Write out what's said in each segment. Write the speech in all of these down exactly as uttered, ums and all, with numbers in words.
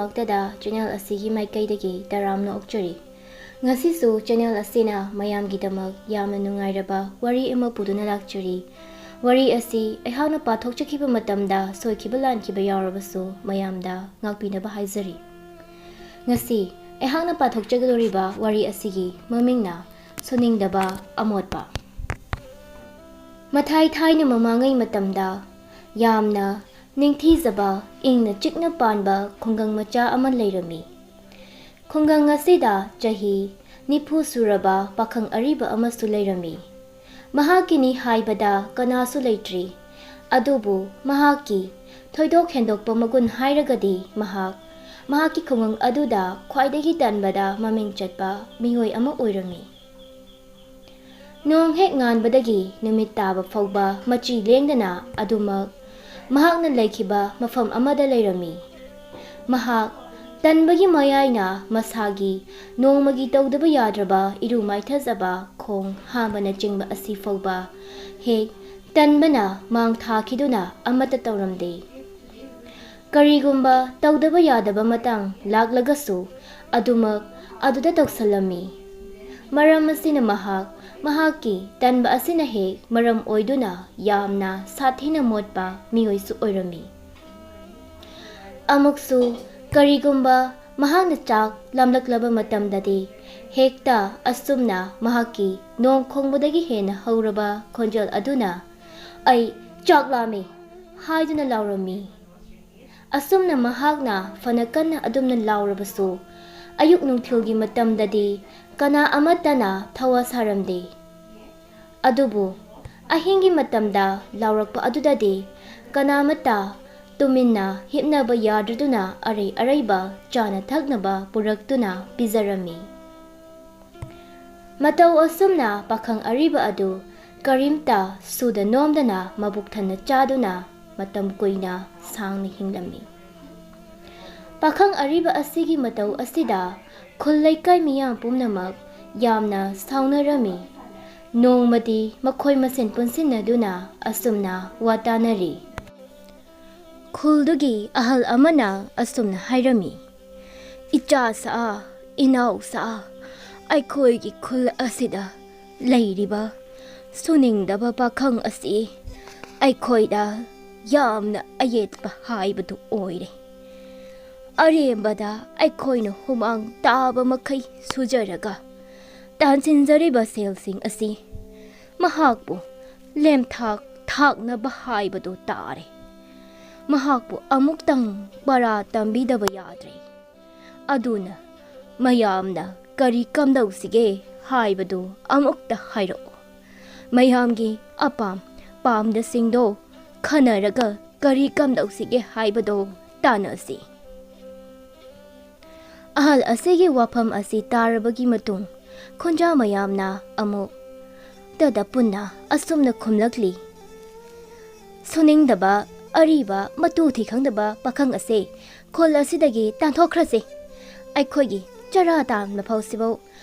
ꯃꯛꯇꯗ channel ꯑꯁꯤꯒꯤ ꯃꯥꯏꯀꯩꯗꯒꯤ ꯇꯔꯥꯝꯅ ꯑꯣꯛꯆꯔꯤ꯫ ꯉꯁꯤꯁꯨ ꯆꯦꯅꯦꯜ ꯑꯁꯤꯅ ꯃꯌꯥꯝꯒꯤꯗꯃꯛ ꯌꯥꯝꯅ ꯅꯨꯡꯉꯥꯏꯔꯕ ꯋꯥꯔꯤ ꯑꯃ ꯄꯨꯗꯨꯅ ꯂꯥꯛꯆꯔꯤ꯫ ꯋꯥꯔꯤ ꯑꯁꯤ ꯑꯩꯍꯥꯛꯅ ꯄꯥꯊꯣꯛꯆꯈꯤꯕ ꯃꯇꯝꯗ ꯁꯣꯏꯈꯤꯕ ꯂꯥꯟꯈꯤꯕ ꯌꯥꯎꯔꯕꯁꯨ ꯃꯌꯥꯝꯗ ꯉꯥꯛꯄꯤꯅꯕ ꯍꯥꯏꯖꯔꯤ꯫ ꯉꯁꯤ ꯑꯩꯍꯥꯛꯅ ꯄꯥꯊꯣꯛꯆꯒꯗꯧꯔꯤꯕ ꯋꯥꯔꯤ ꯑꯁꯤꯒꯤ ꯃꯃꯤꯡꯅ ꯁꯣꯅꯤꯡꯗꯕ ꯑꯃꯣꯠꯄ꯫ ꯃꯊꯥꯏ ꯊꯥꯏꯅ ꯃꯃꯥꯡꯉꯩ ꯃꯇꯝꯗ ꯌꯥꯝꯅ ꯅꯤꯡꯊꯤꯖꯕ, ꯏꯪꯅ ꯆꯤꯛꯅ ꯄꯥꯟꯕ ꯈꯨꯡꯒꯪ ꯃꯆꯥ ꯑꯃ ꯂꯩꯔꯝꯃꯤ꯫ ꯈꯨꯡꯒꯪ ꯑꯁꯤꯗ ꯆꯍꯤ ꯅꯤꯐꯨ ꯁꯨꯔꯕ ꯄꯥꯈꯪ ꯑꯔꯤꯕ ꯑꯃꯁꯨ ꯂꯩꯔꯝꯃꯤ꯫ ꯃꯍꯥꯛꯀꯤꯅꯤ ꯍꯥꯏꯕꯗ ꯀꯅꯥꯁꯨ ꯂꯩꯇ꯭ꯔꯤ꯫ ꯑꯗꯨꯕꯨ ꯃꯍꯥꯛꯀꯤ ꯊꯣꯏꯗꯣꯛ ꯍꯦꯟꯗꯣꯛꯄ ꯃꯒꯨꯟ ꯍꯥꯏꯔꯒꯗꯤ ꯃꯍꯥꯛ ꯃꯍꯥꯛꯀꯤ ꯈꯨꯡꯒꯪ ꯑꯗꯨꯗ ꯈ꯭ꯋꯥꯏꯗꯒꯤ ꯇꯟꯕꯗ ꯃꯃꯤꯡ ꯆꯠꯄ ꯃꯤꯑꯣꯏ ꯑꯃ ꯑꯣꯏꯔꯝꯃꯤ꯫ ꯅꯣꯡ ꯍꯦꯛ ꯉꯥꯟꯕꯗꯒꯤ ꯅꯨꯃꯤꯠ ꯇꯥꯕ ꯐꯥꯎꯕ ꯃꯆꯤ ꯂꯦꯡꯗꯅ ꯑꯗꯨꯃꯛ ꯃꯍꯥꯛꯅ ꯂꯩꯈꯤꯕ ꯃꯐꯝ ꯑꯃꯗ ꯂꯩꯔꯝꯃꯤ꯫ ꯃꯍꯥꯛ ꯇꯟꯕꯒꯤ ꯃꯌꯥꯏꯅ ꯃꯁꯥꯒꯤ ꯅꯣꯡꯃꯒꯤ ꯇꯧꯗꯕ ꯌꯥꯗ꯭ꯔꯕ ꯏꯔꯨ ꯃꯥꯏꯊꯖꯕ, ꯈꯣꯡ ꯍꯥꯝꯕꯅꯆꯤꯡꯕ ꯑꯁꯤ ꯐꯥꯎꯕ ꯍꯦꯛ ꯇꯟꯕꯅ ꯃꯥꯡ ꯊꯥꯈꯤꯗꯨꯅ ꯑꯃꯠꯇ ꯇꯧꯔꯝꯗꯦ꯫ ꯀꯔꯤꯒꯨꯝꯕ ꯇꯧꯗꯕ ꯌꯥꯗꯕ ꯃꯇꯥꯡ ꯂꯥꯛꯂꯒꯁꯨ ꯑꯗꯨꯃꯛ ꯑꯗꯨꯗ ꯇꯧꯁꯜꯂꯝꯃꯤ꯫ ꯃꯔꯝ ꯑꯁꯤꯅ ꯃꯍꯥꯛ ꯃꯍꯥꯛꯀꯤ ꯇꯟꯕ ꯑꯁꯤꯅ ꯍꯦꯛ ꯃꯔꯝ ꯑꯣꯏꯗꯨꯅ ꯌꯥꯝꯅ ꯁꯥꯊꯤꯅ ꯃꯣꯠꯄ ꯃꯤꯑꯣꯏꯁꯨ ꯑꯣꯏꯔꯝꯃꯤ꯫ ꯑꯃꯨꯛꯁꯨ ꯀꯔꯤꯒꯨꯝꯕ ꯃꯍꯥꯛꯅ ꯆꯥꯛ ꯂꯥꯝꯂꯛꯂꯕ ꯃꯇꯝꯗꯗꯤ ꯍꯦꯛꯇ ꯑꯁꯨꯝꯅ ꯃꯍꯥꯛꯀꯤ ꯅꯣꯡ ꯈꯣꯡꯕꯗꯒꯤ ꯍꯦꯟꯅ ꯍꯧꯔꯕ ꯈꯣꯟꯖꯦꯜ ꯑꯗꯨꯅ "ꯑꯩ ꯆꯥꯛ ꯂꯥꯝꯃꯤ" ꯍꯥꯏꯗꯨꯅ ꯂꯥꯎꯔꯝꯃꯤ꯫ ꯑꯁꯨꯝꯅ ꯃꯍꯥꯛꯅ ꯐꯅ ꯀꯟꯅ ꯑꯗꯨꯝꯅ ꯂꯥꯎꯔꯕꯁꯨ, ꯑꯌꯨꯛ ꯅꯨꯡꯊꯤꯜꯒꯤ ꯃꯇꯝꯗꯗꯤ ꯀꯅꯥ ꯑꯃꯠꯇꯅ ꯊꯋꯥ ꯁꯥꯔꯝꯗꯦ꯫ ꯑꯗꯨꯕꯨ ꯑꯍꯤꯡꯒꯤ ꯃꯇꯝꯗ ꯂꯥꯎꯔꯛꯄ ꯑꯗꯨꯗꯗꯤ ꯀꯅꯥꯃꯠꯇ ꯇꯨꯃꯤꯟꯅ ꯍꯤꯞꯅꯕ ꯌꯥꯗ꯭ꯔꯗꯨꯅ ꯑꯔꯩ ꯑꯔꯩꯕ ꯆꯥꯅ ꯊꯛꯅꯕ ꯄꯨꯔꯛꯇꯨꯅ ꯄꯤꯖꯔꯝꯃꯤ꯫ ꯃꯇꯧ ꯑꯁꯨꯝꯅ ꯄꯥꯈꯪ ꯑꯔꯤꯕ ꯑꯗꯨ ꯀꯔꯤꯝꯇ ꯁꯨꯗ ꯅꯣꯝꯗꯅ ꯃꯕꯨꯛ ꯊꯟꯅ ꯆꯥꯗꯨꯅ ꯃꯇꯝ ꯀꯨꯏꯅ ꯁꯥꯡꯅ ꯍꯤꯡꯂꯝꯃꯤ꯫ ꯄꯥꯈꯪ ꯑꯔꯤꯕ ꯑꯁꯤꯒꯤ ꯃꯇꯧ ꯑꯁꯤꯗ ꯈꯨꯜ ꯂꯩꯀꯥꯏ ꯃꯤꯌꯥꯝ ꯄꯨꯝꯅꯃꯛ ꯌꯥꯝꯅ ꯁꯥꯎꯅꯔꯝꯃꯤ꯫ ꯅꯣꯡꯃꯗꯤ ꯃꯈꯣꯏ ꯃꯁꯦꯟ ꯄꯨꯟꯁꯤꯟꯅꯗꯨꯅ ꯑꯁꯨꯝꯅ ꯋꯥ ꯇꯥꯅꯔꯤ꯫ ꯈꯨꯜꯗꯨꯒꯤ ꯑꯍꯜ ꯑꯃꯅ ꯑꯁꯨꯝꯅ ꯍꯥꯏꯔꯝꯃꯤ, "ꯏꯆꯥ ꯁꯥ, ꯏꯅꯥꯎ ꯁꯥ, ꯑꯩꯈꯣꯏꯒꯤ ꯈꯨꯜ ꯑꯁꯤꯗ ꯂꯩꯔꯤꯕ ꯁꯨꯅꯤꯡꯗꯕ ꯄꯥꯈꯪ ꯑꯁꯤ ꯑꯩꯈꯣꯏꯗ ꯌꯥꯝꯅ ꯑꯌꯦꯠꯄ ꯍꯥꯏꯕꯗꯨ ꯑꯣꯏꯔꯦ꯫ ꯑꯔꯦꯝꯕꯗ ꯑꯩꯈꯣꯏꯅ ꯍꯨꯃꯥꯡ ꯇꯥꯕ ꯃꯈꯩ ꯁꯨꯖꯔꯒ ꯇꯥꯟꯁꯤꯟꯖꯔꯤꯕ ꯁꯦꯜꯁꯤꯡ ꯑꯁꯤ ꯃꯍꯥꯛꯄꯨ ꯂꯦꯝꯊꯥꯛ ꯊꯥꯛꯅꯕ ꯍꯥꯏꯕꯗꯨ ꯇꯥꯔꯦ꯫ ꯃꯍꯥꯛꯄꯨ ꯑꯃꯨꯛꯇꯪ ꯄꯔꯥ ꯇꯝꯕꯤꯗꯕ ꯌꯥꯗ꯭ꯔꯦ꯫ ꯑꯗꯨꯅ ꯃꯌꯥꯝꯅ ꯀꯔꯤ ꯀꯝꯗꯧꯁꯤꯒꯦ ꯍꯥꯏꯕꯗꯨ ꯑꯃꯨꯛꯇ ꯍꯥꯏꯔꯛꯎ꯫ ꯃꯌꯥꯝꯒꯤ ꯑꯄꯥꯝ ꯄꯥꯝꯗꯁꯤꯡꯗꯣ ꯈꯟꯅꯔꯒ ꯀꯔꯤ ꯀꯝꯗꯧꯁꯤꯒꯦ ꯍꯥꯏꯕꯗꯣ ꯇꯥꯟꯅꯁꯤ꯫" ꯑꯍꯜ ꯑꯁꯤꯒꯤ ꯋꯥꯐꯝ ꯑꯁꯤ ꯇꯥꯔꯕꯒꯤ ꯃꯇꯨꯡ ꯈꯨꯟꯖꯥ ꯃꯌꯥꯝꯅ ꯑꯃꯨꯛ ꯇꯗ ꯄꯨꯟꯅ ꯑꯁꯨꯝꯅ ꯈꯨꯝꯂꯛꯂꯤ, "ꯁꯨꯅꯤꯡꯗꯕ, ꯑꯔꯤꯕ, ꯃꯇꯨ ꯊꯤ ꯈꯪꯗꯕ ꯄꯥꯈꯪ ꯑꯁꯦ ꯈꯨꯜ ꯑꯁꯤꯗꯒꯤ ꯇꯥꯟꯊꯣꯛꯈ꯭ꯔꯁꯤ꯫ ꯑꯩꯈꯣꯏꯒꯤ ꯆꯔꯥ ꯇꯥꯟꯕ ꯐꯥꯎꯁꯤꯐꯧ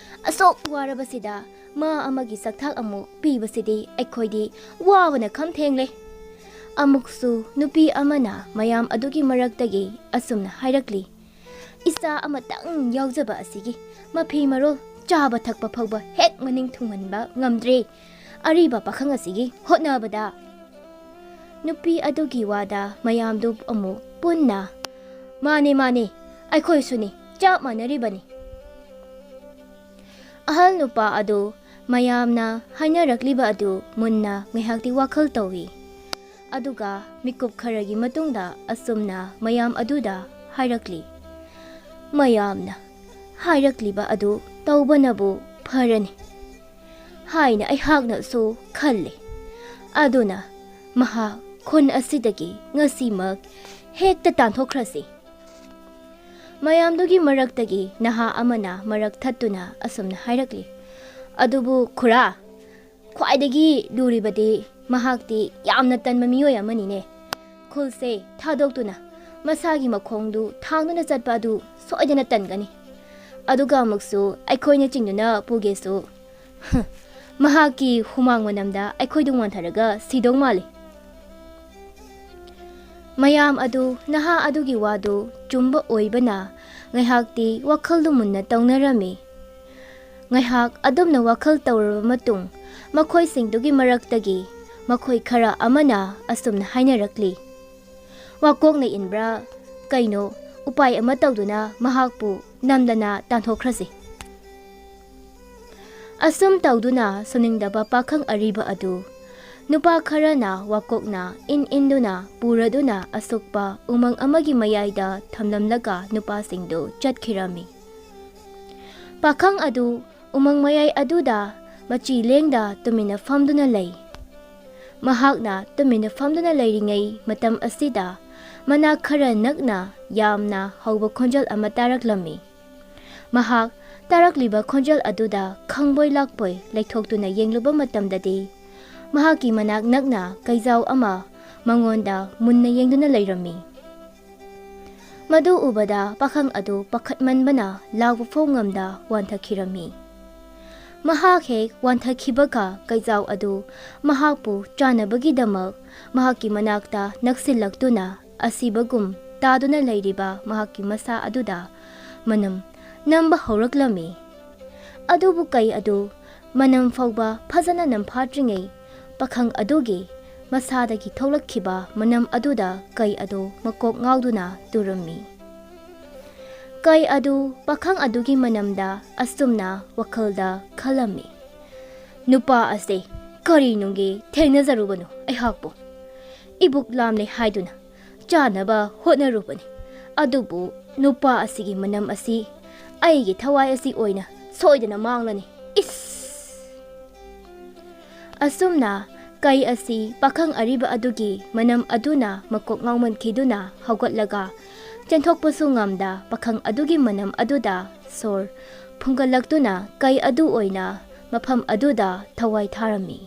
ꯑꯁꯨꯛ ꯋꯥꯔꯕꯁꯤꯗ ꯃꯥ ꯑꯃꯒꯤ ꯆꯥꯛꯊꯥꯛ ꯑꯃꯨꯛ ꯄꯤꯕꯁꯤꯗꯤ ꯑꯩꯈꯣꯏꯗꯤ ꯋꯥꯕꯅ ꯈꯝ ꯊꯦꯡꯂꯦ꯫" ꯑꯃꯨꯛꯁꯨ ꯅꯨꯄꯤ ꯑꯃꯅ ꯃꯌꯥꯝ ꯑꯗꯨꯒꯤ ꯃꯔꯛꯇꯒꯤ ꯑꯁꯨꯝꯅ ꯍꯥꯏꯔꯛꯂꯤ, "ꯏꯆꯥ ꯑꯃꯇꯪ ꯌꯥꯎꯖꯕ ꯑꯁꯤꯒꯤ ꯃꯐꯤ ꯃꯔꯣꯜ, ꯆꯥꯕ ꯊꯛꯄ ꯐꯥꯎꯕ ꯍꯦꯛ ꯃꯅꯤꯡ ꯊꯨꯡꯍꯟꯕ ꯉꯝꯗ꯭ꯔꯦ꯫ ꯑꯔꯤꯕ ꯄꯥꯈꯪ ꯑꯁꯤꯒꯤ ꯍꯣꯠꯅꯕꯗ꯫" ꯅꯨꯄꯤ ꯑꯗꯨꯒꯤ ꯋꯥꯗ ꯃꯌꯥꯝꯗꯨ ꯑꯃꯨꯛ ꯄꯨꯟꯅ, "ꯃꯥꯅꯦ, ꯃꯥꯅꯦ, ꯑꯩꯈꯣꯏꯁꯨꯅꯤ, ꯆꯞ ꯃꯥꯟꯅꯔꯤꯕꯅꯤ꯫" ꯑꯍꯜ ꯅꯨꯄꯥ ꯑꯗꯨ ꯃꯌꯥꯝꯅ ꯍꯥꯏꯅꯔꯛꯂꯤꯕ ꯑꯗꯨ ꯃꯨꯟꯅ ꯉꯥꯏꯍꯥꯛꯇꯤ ꯋꯥꯈꯜ ꯇꯧꯏ꯫ ꯑꯗꯨꯒ ꯃꯤꯀꯨꯞ ꯈꯔꯒꯤ ꯃꯇꯨꯡꯗ ꯑꯁꯨꯝꯅ ꯃꯌꯥꯝ ꯑꯗꯨꯗ ꯍꯥꯏꯔꯛꯂꯤ, "ꯃꯌꯥꯝꯅ ꯍꯥꯏꯔꯛꯂꯤꯕ ꯑꯗꯨ ꯇꯧꯕꯅꯕꯨ ꯐꯔꯅꯤ ꯍꯥꯏꯅ ꯑꯩꯍꯥꯛꯅꯁꯨ ꯈꯜꯂꯤ꯫ ꯑꯗꯨꯅ ꯃꯍꯥꯛ ꯈꯨꯟ ꯑꯁꯤꯗꯒꯤ ꯉꯁꯤꯃꯛ ꯍꯦꯛꯇ ꯇꯥꯟꯊꯣꯛꯈ꯭ꯔꯁꯤ꯫" ꯃꯌꯥꯝꯗꯨꯒꯤ ꯃꯔꯛꯇꯒꯤ ꯅꯍꯥ ꯑꯃꯅ ꯃꯔꯛ ꯊꯠꯇꯨꯅ ꯑꯁꯨꯝꯅ ꯍꯥꯏꯔꯛꯂꯤ, "ꯑꯗꯨꯕꯨ ꯈꯨꯔꯥ, ꯈ꯭ꯋꯥꯏꯗꯒꯤ ꯂꯨꯔꯤꯕꯗꯤ ꯃꯍꯥꯛꯇꯤ ꯌꯥꯝꯅ ꯇꯟꯕ ꯃꯤꯑꯣꯏ ꯑꯃꯅꯤꯅꯦ꯫ ꯈꯨꯜꯁꯦ ꯊꯥꯗꯣꯛꯇꯨꯅ ꯃꯁꯥꯒꯤ ꯃꯈꯣꯡꯗꯨ ꯊꯥꯡꯗꯨꯅ ꯆꯠꯄ ꯑꯗꯨ ꯁꯣꯏꯗꯅ ꯇꯟꯒꯅꯤ꯫ ꯑꯗꯨꯒ ꯑꯃꯨꯛꯁꯨ ꯑꯩꯈꯣꯏꯅ ꯆꯤꯡꯗꯨꯅ ꯄꯨꯒꯦꯁꯨ, ꯃꯍꯥꯛꯀꯤ ꯍꯨꯃꯥꯡ ꯃꯅꯝꯗ ꯑꯩꯈꯣꯏꯗꯨ ꯋꯥꯟꯊꯔꯒ ꯁꯤꯗꯧ ꯃꯥꯜꯂꯤ꯫" ꯃꯌꯥꯝ ꯑꯗꯨ ꯅꯍꯥ ꯑꯗꯨꯒꯤ ꯋꯥꯗꯨ ꯆꯨꯝꯕ ꯑꯣꯏꯕꯅ ꯉꯥꯏꯍꯥꯛꯇꯤ ꯋꯥꯈꯜꯗꯨ ꯃꯨꯟꯅ ꯇꯧꯅꯔꯝꯃꯤ꯫ ꯉꯥꯏꯍꯥꯛ ꯑꯗꯨꯝꯅ ꯋꯥꯈꯜ ꯇꯧꯔꯕ ꯃꯇꯨꯡ ꯃꯈꯣꯏꯁꯤꯡꯗꯨꯒꯤ ꯃꯔꯛꯇꯒꯤ ꯃꯈꯣꯏ ꯈꯔ ꯑꯃꯅ ꯑꯁꯨꯝꯅ ꯍꯥꯏꯅꯔꯛꯂꯤ, "ꯋꯥꯀꯣꯛꯅ ꯏꯟꯕ꯭ꯔꯥ ꯀꯩꯅꯣ, ꯎꯄꯥꯏ ꯑꯃ ꯇꯧꯗꯨꯅ ꯃꯍꯥꯛꯄꯨ ꯅꯝꯗꯅ ꯇꯥꯟꯊꯣꯛꯈ꯭ꯔꯁꯤ"꯫ ꯑꯁꯨꯝ ꯇꯧꯗꯨꯅ ꯁꯨꯅꯤꯡꯗꯕ ꯄꯥꯈꯪ ꯑꯔꯤꯕ ꯑꯗꯨ ꯅꯨꯄꯥ ꯈꯔꯅ ꯋꯥꯀꯣꯛꯅ ꯏꯟ ꯏꯟꯗꯨꯅ ꯄꯨꯔꯗꯨꯅ ꯑꯁꯨꯛꯄ ꯎꯃꯪ ꯑꯃꯒꯤ ꯃꯌꯥꯏꯗ ꯊꯝꯂꯝꯂꯒ ꯅꯨꯄꯥꯁꯤꯡꯗꯨ ꯆꯠꯈꯤꯔꯝꯃꯤ꯫ ꯄꯥꯈꯪ ꯑꯗꯨ ꯎꯃꯪ ꯃꯌꯥꯏ ꯑꯗꯨꯗ ꯃꯆꯤ ꯂꯦꯡꯗ ꯇꯨꯃꯤꯟꯅ ꯐꯝꯗꯨꯅ ꯂꯩ꯫ ꯃꯍꯥꯛꯅ ꯇꯨꯃꯤꯟꯅ ꯐꯝꯗꯨꯅ ꯂꯩꯔꯤꯉꯩ ꯃꯇꯝ ꯑꯁꯤꯗ ꯃꯅꯥꯛ ꯈꯔ ꯅꯛꯅ ꯌꯥꯝꯅ ꯍꯧꯕ ꯈꯣꯟꯖꯦꯜ ꯑꯃ ꯇꯥꯔꯛꯂꯝꯃꯤ꯫ ꯃꯍꯥꯛ ꯇꯥꯔꯛꯂꯤꯕ ꯈꯣꯟꯖꯦꯜ ꯑꯗꯨꯗ ꯈꯪꯕꯣꯏ ꯂꯥꯛꯄꯣꯏ ꯂꯩꯊꯣꯛꯇꯨꯅ ꯌꯦꯡꯂꯨꯕ ꯃꯇꯝꯗꯗꯤ, ꯃꯍꯥꯛꯀꯤ ꯃꯅꯥꯛ ꯅꯛꯅ ꯀꯩꯖꯥꯎ ꯑꯃ ꯃꯉꯣꯟꯗ ꯃꯨꯟꯅ ꯌꯦꯡꯗꯨꯅ ꯂꯩꯔꯝꯃꯤ꯫ ꯃꯗꯨ ꯎꯕꯗ ꯄꯥꯈꯪ ꯑꯗꯨ ꯄꯥꯈꯠꯃꯟꯕꯅ ꯂꯥꯎꯕ ꯐꯥꯎ ꯉꯝꯗ ꯋꯥꯟꯊꯈꯤꯔꯝꯃꯤ꯫ ꯃꯍꯥꯛ ꯍꯦꯛ ꯋꯥꯟꯊꯈꯤꯕꯒ ꯀꯩꯖꯥꯎ ꯑꯗꯨ ꯃꯍꯥꯛꯄꯨ ꯆꯥꯅꯕꯒꯤꯗꯃꯛ ꯃꯍꯥꯛꯀꯤ ꯃꯅꯥꯛꯇ ꯅꯛꯁꯤꯜꯂꯛꯇꯨꯅ ꯑꯁꯤꯕꯒꯨꯝ ꯇꯥꯗꯨꯅ ꯂꯩꯔꯤꯕ ꯃꯍꯥꯛꯀꯤ ꯃꯁꯥ ꯑꯗꯨꯗ ꯃꯅꯝ ꯅꯝꯕ ꯍꯧꯔꯛꯂꯝꯃꯤ꯫ ꯑꯗꯨꯕꯨ ꯀꯩ ꯑꯗꯨ ꯃꯅꯝ ꯐꯥꯎꯕ ꯐꯖꯅ ꯅꯝꯐꯥꯠꯇ꯭ꯔꯤꯉꯩ ꯄꯥꯈꯪ ꯑꯗꯨꯒꯤ ꯃꯁꯥꯗꯒꯤ ꯊꯣꯛꯂꯛꯈꯤꯕ ꯃꯅꯝ ꯑꯗꯨꯗ ꯀꯩ ꯑꯗꯨ ꯃꯀꯣꯛ ꯉꯥꯎꯗꯨꯅ ꯇꯨꯔꯝꯃꯤ꯫ ꯀꯩ ꯑꯗꯨ ꯄꯥꯈꯪ ꯑꯗꯨꯒꯤ ꯃꯅꯝꯗ ꯑꯁꯨꯝꯅ ꯋꯥꯈꯜꯗ ꯈꯜꯂꯝꯃꯤ, "ꯅꯨꯄꯥ ꯑꯁꯤ ꯀꯔꯤꯅꯨꯡꯒꯤ ꯊꯦꯡꯅꯖꯔꯨꯕꯅꯣ ꯑꯩꯍꯥꯛꯄꯨ? ꯏꯕꯨꯛ ꯂꯥꯝꯂꯦ ꯍꯥꯏꯗꯨꯅ ꯆꯥꯅꯕ ꯍꯣꯠꯅꯔꯨꯕꯅꯤ, ꯑꯗꯨꯕꯨ ꯅꯨꯄꯥ ꯑꯁꯤꯒꯤ ꯃꯅꯝ ꯑꯁꯤ ꯑꯩꯒꯤ ꯊꯋꯥꯏ ꯑꯁꯤ ꯑꯣꯏꯅ ꯁꯣꯏꯗꯅ ꯃꯥꯡꯂꯅꯤ꯫ ꯏꯁ!" ꯑꯁꯨꯝꯅ ꯀꯩ ꯑꯁꯤ ꯄꯥꯈꯪ ꯑꯔꯤꯕ ꯑꯗꯨꯒꯤ ꯃꯅꯝ ꯑꯗꯨꯅ ꯃꯀꯣꯛ ꯉꯥꯎꯃꯟꯈꯤꯗꯨꯅ ꯍꯧꯒꯠꯂꯒ ꯆꯦꯟꯊꯣꯛꯄꯁꯨ ꯉꯝꯗ ꯄꯥꯈꯪ ꯑꯗꯨꯒꯤ ꯃꯅꯝ ꯑꯗꯨꯗ ꯁꯣꯔ ꯐꯨꯡꯒꯠꯂꯛꯇꯨꯅ ꯀꯩ ꯑꯗꯨ ꯑꯣꯏꯅ ꯃꯐꯝ ꯑꯗꯨꯗ ꯊꯋꯥꯏ ꯊꯥꯔꯝꯃꯤ꯫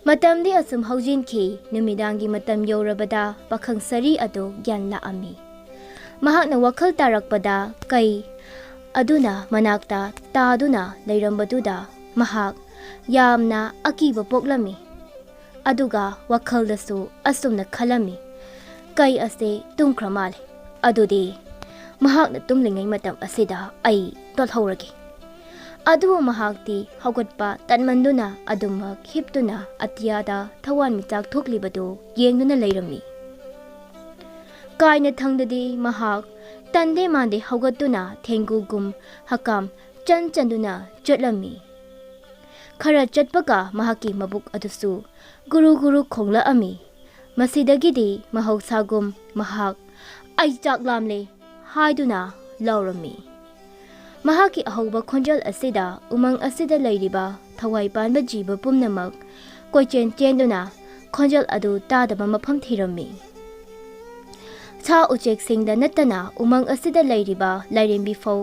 ꯃꯇꯝꯗꯤ ꯑꯁꯨꯝ ꯍꯧꯖꯤꯟꯈꯤ꯫ ꯅꯨꯃꯤꯗꯥꯡꯒꯤ ꯃꯇꯝ ꯌꯧꯔꯕꯗ ꯄꯥꯈꯪ ꯁꯥꯔꯤ ꯑꯗꯨ ꯒ꯭ꯌꯥꯟ ꯂꯥꯛꯑꯝꯃꯤ꯫ ꯃꯍꯥꯛꯅ ꯋꯥꯈꯜ ꯇꯥꯔꯛꯄꯗ ꯀꯩ ꯑꯗꯨꯅ ꯃꯅꯥꯛꯇ ꯇꯥꯗꯨꯅ ꯂꯩꯔꯝꯕꯗꯨꯗ ꯃꯍꯥꯛ ꯌꯥꯝꯅ ꯑꯀꯤꯕ ꯄꯣꯛꯂꯝꯃꯤ꯫ ꯑꯗꯨꯒ ꯋꯥꯈꯜꯗꯁꯨ ꯑꯁꯨꯝꯅ ꯈꯜꯂꯝꯃꯤ, "ꯀꯩ ꯑꯁꯦ ꯇꯨꯝꯈ꯭ꯔ ꯃꯥꯜꯂꯦ꯫ ꯑꯗꯨꯗꯤ ꯃꯍꯥꯛꯅ ꯇꯨꯝꯂꯤꯉꯩ ꯃꯇꯝ ꯑꯁꯤꯗ ꯑꯩ ꯇꯣꯠꯍꯧꯔꯒꯦ"꯫ ꯑꯗꯨꯕꯨ ꯃꯍꯥꯛꯇꯤ ꯍꯧꯒꯠꯄ ꯇꯟꯃꯟꯗꯨꯅ ꯑꯗꯨꯃꯛ ꯍꯤꯞꯇꯨꯅ ꯑꯇꯤꯌꯥꯗ ꯊꯋꯥꯟꯃꯤꯆꯥꯛ ꯊꯣꯛꯂꯤꯕꯗꯨ ꯌꯦꯡꯗꯨꯅ ꯂꯩꯔꯝꯃꯤ꯫ ꯀꯥꯏꯅ ꯊꯪꯗꯗꯤ ꯃꯍꯥꯛ ꯇꯟꯗꯦ ꯃꯥꯟꯗꯦ ꯍꯧꯒꯠꯇꯨꯅ ꯊꯦꯡꯒꯨꯒꯨꯝ ꯍꯀꯥꯝ ꯆꯟ ꯆꯟꯗꯨꯅ ꯆꯠꯂꯝꯃꯤ꯫ ꯈꯔ ꯆꯠꯄꯒ ꯃꯍꯥꯛꯀꯤ ꯃꯕꯨꯛ ꯑꯗꯨꯁꯨ ꯒꯨꯔꯨ ꯒꯨꯔꯨ ꯈꯣꯡꯂꯛꯑꯝꯃꯤ꯫ ꯃꯁꯤꯗꯒꯤꯗꯤ ꯃꯍꯧꯁꯥꯒꯨꯝ ꯃꯍꯥꯛ "ꯑꯩ ꯆꯥꯛ ꯂꯥꯝꯂꯦ" ꯍꯥꯏꯗꯨꯅ ꯂꯥꯎꯔꯝꯃꯤ꯫ ꯃꯍꯥꯛꯀꯤ ꯑꯍꯧꯕ ꯈꯣꯟꯖꯦꯜ ꯑꯁꯤꯗ ꯎꯃꯪ ꯑꯁꯤꯗ ꯂꯩꯔꯤꯕ ꯊꯋꯥꯏ ꯄꯥꯟꯕ ꯖꯤꯕ ꯄꯨꯝꯅꯃꯛ ꯀꯣꯏꯆꯦꯟ ꯆꯦꯟꯗꯨꯅ ꯈꯣꯟꯖꯦꯜ ꯑꯗꯨ ꯇꯥꯗꯕ ꯃꯐꯝ ꯊꯤꯔꯝꯃꯤ꯫ ꯁꯥ ꯎꯆꯦꯛꯁꯤꯡꯗ ꯅꯠꯇꯅ ꯎꯃꯪ ꯑꯁꯤꯗ ꯂꯩꯔꯤꯕ ꯂꯥꯏꯔꯦꯝꯕꯤ ꯐꯥꯎ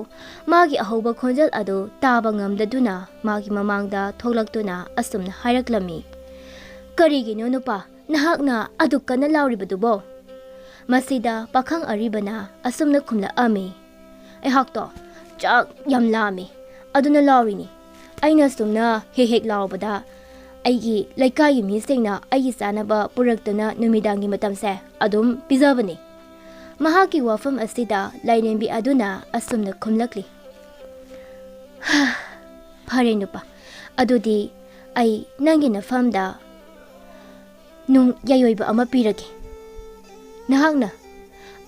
ꯃꯥꯒꯤ ꯑꯍꯧꯕ ꯈꯣꯟꯖꯦꯜ ꯑꯗꯨ ꯇꯥꯕ ꯉꯝꯗꯗꯨꯅ ꯃꯥꯒꯤ ꯃꯃꯥꯡꯗ ꯊꯣꯛꯂꯛꯇꯨꯅ ꯑꯁꯨꯝꯅ ꯍꯥꯏꯔꯛꯂꯝꯃꯤ, "ꯀꯔꯤꯒꯤꯅꯣ ꯅꯨꯄꯥ, ꯅꯍꯥꯛꯅ ꯑꯗꯨꯛ ꯀꯟꯅ ꯂꯥꯎꯔꯤꯕꯗꯨꯕꯣ?" ꯃꯁꯤꯗ ꯄꯥꯈꯪ ꯑꯔꯤꯕꯅ ꯑꯁꯨꯝꯅ ꯈꯨꯝꯂꯛꯑꯝꯃꯤ, "ꯑꯩꯍꯥꯛꯇꯣ ꯆꯥꯛ ꯌꯥꯝ ꯂꯥꯝꯃꯤ, ꯑꯗꯨꯅ ꯂꯥꯎꯔꯤꯅꯤ꯫ ꯑꯩꯅ ꯁꯨꯝꯅ ꯍꯦꯛ ꯍꯦꯛ ꯂꯥꯎꯕꯗ ꯑꯩꯒꯤ ꯂꯩꯀꯥꯏꯒꯤ ꯃꯤꯁꯤꯡꯅ ꯑꯩꯒꯤ ꯆꯥꯅꯕ ꯄꯨꯔꯛꯇꯨꯅ ꯅꯨꯃꯤꯗꯥꯡꯒꯤ ꯃꯇꯝꯁꯦ ꯑꯗꯨꯝ ꯄꯤꯖꯕꯅꯤ"꯫ ꯃꯍꯥꯛꯀꯤ ꯋꯥꯐꯝ ꯑꯁꯤꯗ ꯂꯥꯏꯔꯦꯝꯕꯤ ꯑꯗꯨꯅ ꯑꯁꯨꯝꯅ ꯈꯨꯝꯂꯛꯂꯤ, "ꯍꯥ, ꯐꯔꯦ ꯅꯨꯄꯥ, ꯑꯗꯨꯗꯤ ꯑꯩ ꯅꯪꯒꯤ ꯅꯐꯝꯗ ꯅꯨꯡ ꯌꯥꯏꯑꯣꯏꯕ ꯑꯃ ꯄꯤꯔꯒꯦ꯫ ꯅꯍꯥꯛꯅ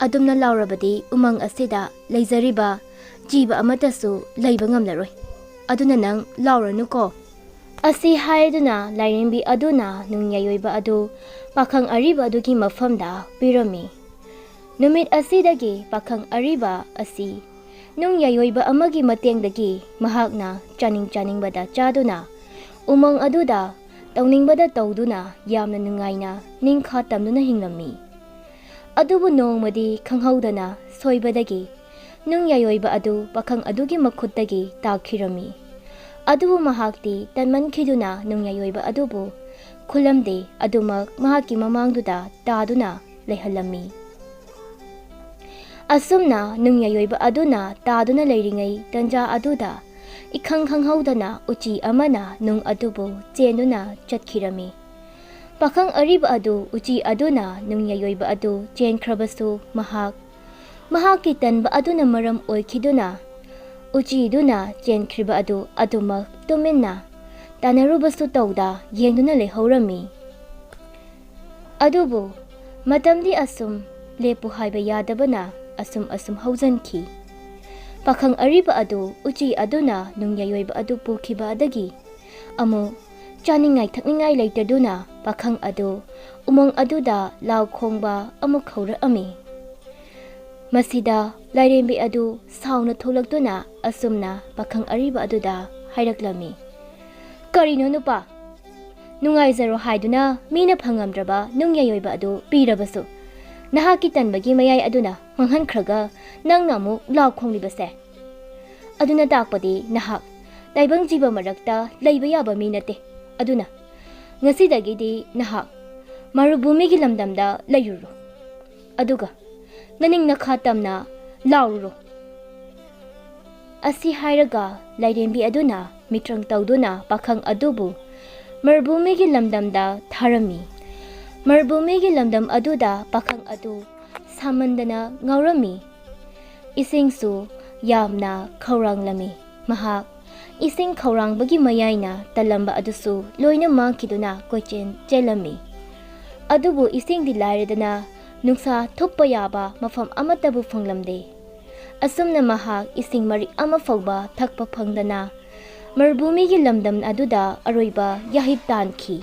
ꯑꯗꯨꯝꯅ ꯂꯥꯎꯔꯕꯗꯤ ꯎꯃꯪ ꯑꯁꯤꯗ ꯂꯩꯖꯔꯤꯕ ꯖꯤꯕ ꯑꯃꯠꯇꯁꯨ ꯂꯩꯕ ꯉꯝꯂꯔꯣꯏ꯫ ꯑꯗꯨꯅ ꯅꯪ ꯂꯥꯎꯔꯅꯨꯀꯣ"꯫ ꯑꯁꯤ ꯍꯥꯏꯗꯨꯅ ꯂꯥꯏꯔꯦꯝꯕꯤ ꯑꯗꯨꯅ ꯅꯨꯡ ꯌꯥꯏꯑꯣꯏꯕ ꯑꯗꯨ ꯄꯥꯈꯪ ꯑꯔꯤꯕ ꯑꯗꯨꯒꯤ ꯃꯐꯝꯗ ꯄꯤꯔꯝꯃꯤ꯫ ꯅꯨꯃꯤꯠ ꯑꯁꯤꯗꯒꯤ ꯄꯥꯈꯪ ꯑꯔꯤꯕ ꯑꯁꯤ ꯅꯨꯡ ꯌꯥꯏꯑꯣꯏꯕ ꯑꯃꯒꯤ ꯃꯇꯦꯡꯗꯒꯤ ꯃꯍꯥꯛꯅ ꯆꯥꯅꯤꯡ ꯆꯥꯅꯤꯡꯕꯗ ꯆꯥꯗꯨꯅ, ꯎꯃꯪ ꯑꯗꯨꯗ ꯇꯧꯅꯤꯡꯕꯗ ꯇꯧꯗꯨꯅ ꯌꯥꯝꯅ ꯅꯨꯡꯉꯥꯏꯅ ꯅꯤꯡꯈꯥ ꯇꯝꯗꯨꯅ ꯍꯤꯡꯂꯝꯃꯤ꯫ ꯑꯗꯨꯕꯨ ꯅꯣꯡꯃꯗꯤ ꯈꯪꯍꯧꯗꯅ ꯁꯣꯏꯕꯗꯒꯤ ꯅꯨꯡ ꯌꯥꯏꯑꯣꯏꯕ ꯑꯗꯨ ꯄꯥꯈꯪ ꯑꯗꯨꯒꯤ ꯃꯈꯨꯠꯇꯒꯤ ꯇꯥꯈꯤꯔꯝꯃꯤ꯫ ꯑꯗꯨꯕꯨ ꯃꯍꯥꯛꯇꯤ ꯇꯟꯃꯟꯈꯤꯗꯨꯅ ꯅꯨꯡ ꯌꯥꯏꯑꯣꯏꯕ ꯑꯗꯨꯕꯨ ꯈꯨꯜꯂꯝꯗꯦ, ꯑꯗꯨꯃꯛ ꯃꯍꯥꯛꯀꯤ ꯃꯃꯥꯡꯗꯨꯗ ꯇꯥꯗꯨꯅ ꯂꯩꯍꯜꯂꯝꯃꯤ꯫ ꯑꯁꯨꯝꯅ ꯅꯨꯡ ꯌꯥꯏꯑꯣꯏꯕ ꯑꯗꯨꯅ ꯇꯥꯗꯨꯅ ꯂꯩꯔꯤꯉꯩ ꯇꯟꯖꯥ ꯑꯗꯨꯗ ꯏꯈꯪ ꯈꯪꯍꯧꯗꯅ ꯎꯆꯤ ꯑꯃꯅ ꯅꯨꯡ ꯑꯗꯨꯕꯨ ꯆꯦꯟꯗꯨꯅ ꯆꯠꯈꯤꯔꯝꯃꯤ꯫ ꯄꯥꯈꯪ ꯑꯔꯤꯕ ꯑꯗꯨ ꯎꯆꯤ ꯑꯗꯨꯅ ꯅꯨꯡꯌꯥꯏ ꯑꯣꯏꯕ ꯑꯗꯨ ꯆꯦꯟꯈ꯭ꯔꯕꯁꯨ, ꯃꯍꯥꯛ, ꯃꯍꯥꯛꯀꯤ ꯇꯟꯕ ꯑꯗꯨꯅ ꯃꯔꯝ ꯑꯣꯏꯈꯤꯗꯨꯅ ꯎꯆꯤꯗꯨꯅ ꯆꯦꯟꯈ꯭ꯔꯤꯕ ꯑꯗꯨ ꯑꯗꯨꯃꯛ ꯇꯨꯃꯤꯟꯅ ꯇꯥꯟꯅꯔꯨꯕꯁꯨ ꯇꯧꯗ ꯌꯦꯡꯗꯨꯅ ꯂꯩꯍꯧꯔꯝꯃꯤ꯫ ꯑꯗꯨꯕꯨ ꯃꯇꯝꯗꯤ ꯑꯁꯨꯝ ꯂꯦꯞꯄꯨ ꯍꯥꯏꯕ ꯌꯥꯗꯕꯅ ꯑꯁꯨꯝ ꯑꯁꯨꯝ ꯍꯧꯖꯟꯈꯤ꯫ ꯄꯥꯈꯪ ꯑꯔꯤꯕ ꯑꯗꯨ ꯎꯆꯤ ꯑꯗꯨꯅ ꯅꯨꯡꯌꯥꯏ ꯑꯣꯏꯕ ꯑꯗꯨ ꯄꯨꯈꯤꯕ ꯑꯗꯒꯤ ꯑꯃꯨꯛ ꯆꯥꯅꯤꯡꯉꯥꯏ ꯊꯛꯅꯤꯡꯉꯥꯏ ꯂꯩꯇꯗꯨꯅ ꯄꯥꯈꯪ ꯑꯗꯨ ꯎꯃꯪ ꯑꯗꯨꯗ ꯂꯥꯎ ꯈꯣꯡꯕ ꯑꯃꯨꯛ ꯍꯧꯔꯛꯑꯝꯃꯤ꯫ ꯃꯁꯤꯗ ꯂꯥꯏꯔꯦꯝꯕꯤ ꯑꯗꯨ ꯁꯥꯎꯅ ꯊꯣꯛꯂꯛꯇꯨꯅ ꯑꯁꯨꯝꯅ ꯄꯥꯈꯪ ꯑꯔꯤꯕ ꯑꯗꯨꯗ ꯍꯥꯏꯔꯛꯂꯝꯃꯤ, "ꯀꯔꯤꯅꯣ ꯅꯨꯄꯥ? ꯅꯨꯡꯉꯥꯏꯖꯔꯣ ꯍꯥꯏꯗꯨꯅ ꯃꯤꯅ ꯐꯪꯉꯝꯗ꯭ꯔꯕ ꯅꯨꯡꯌꯥꯏ ꯑꯣꯏꯕ ꯑꯗꯨ ꯄꯤꯔꯕꯁꯨ, ꯅꯍꯥꯛꯀꯤ ꯇꯟꯕꯒꯤ ꯃꯌꯥꯏ ꯑꯗꯨꯅ ꯃꯥꯡꯍꯟꯈ꯭ꯔꯒ ꯅꯪꯅ ꯑꯃꯨꯛ ꯂꯥꯎ ꯈꯣꯡꯂꯤꯕꯁꯦ? ꯑꯗꯨꯅ ꯇꯥꯛꯄꯗꯤ ꯅꯍꯥꯛ ꯇꯥꯏꯕꯪ ꯖꯤꯕ ꯃꯔꯛꯇ ꯂꯩꯕ ꯌꯥꯕ ꯃꯤ ꯅꯠꯇꯦ꯫ ꯑꯗꯨꯅ ꯉꯁꯤꯗꯒꯤꯗꯤ ꯅꯍꯥꯛ ꯃꯔꯨꯚꯨꯃꯤꯒꯤ ꯂꯝꯗꯝꯗ ꯂꯩꯔꯨꯔꯣ꯫ ꯑꯗꯨꯒ ꯅꯅꯤꯡ ꯅꯈꯥ ꯇꯝꯅ ꯂꯥꯎꯔꯨꯔꯣ"꯫ ꯑꯁꯤ ꯍꯥꯏꯔꯒ ꯂꯥꯏꯔꯦꯝꯕꯤ ꯑꯗꯨꯅ ꯃꯤꯇ꯭ꯔꯪ ꯇꯧꯗꯨꯅ ꯄꯥꯈꯪ ꯑꯗꯨꯕꯨ ꯃꯔꯨꯚꯨꯃꯤꯒꯤ ꯂꯝꯗꯝꯗ ꯊꯥꯔꯝꯃꯤ꯫ ꯃꯔꯨꯚꯨꯃꯤꯒꯤ ꯂꯝꯗꯝ ꯑꯗꯨꯗ ꯄꯥꯈꯪ ꯑꯗꯨ ꯁꯥꯃꯟꯗꯅ ꯉꯥꯎꯔꯝꯃꯤ꯫ ꯏꯁꯤꯡꯁꯨ ꯌꯥꯝꯅ ꯈꯧꯔꯥꯡꯂꯝꯃꯤ꯫ ꯃꯍꯥꯛ ꯏꯁꯤꯡ ꯈꯧꯔꯥꯡꯕꯒꯤ ꯃꯌꯥꯏꯅ ꯇꯜꯂꯝꯕ ꯑꯗꯨꯁꯨ ꯂꯣꯏꯅ ꯃꯥꯡꯈꯤꯗꯨꯅ ꯀꯣꯏꯆꯦꯟ ꯆꯦꯜꯂꯝꯃꯤ꯫ ꯑꯗꯨꯕꯨ ꯏꯁꯤꯡꯗꯤ ꯂꯥꯏꯔꯗꯅ ꯅꯨꯡꯁꯥ ꯊꯨꯞꯄ ꯌꯥꯕ ꯃꯐꯝ ꯑꯃꯠꯇꯕꯨ ꯐꯪꯂꯝꯗꯦ꯫ ꯑꯁꯨꯝꯅ ꯃꯍꯥꯛ ꯏꯁꯤꯡ ꯃꯔꯤꯛ ꯑꯃ ꯐꯥꯎꯕ ꯊꯛꯄ ꯐꯪꯗꯅ ꯃꯔꯨꯚꯨꯃꯤꯒꯤ ꯂꯝꯗꯝ ꯑꯗꯨꯗ ꯑꯔꯣꯏꯕ ꯌꯥꯍꯤꯞ ꯇꯥꯟꯈꯤ꯫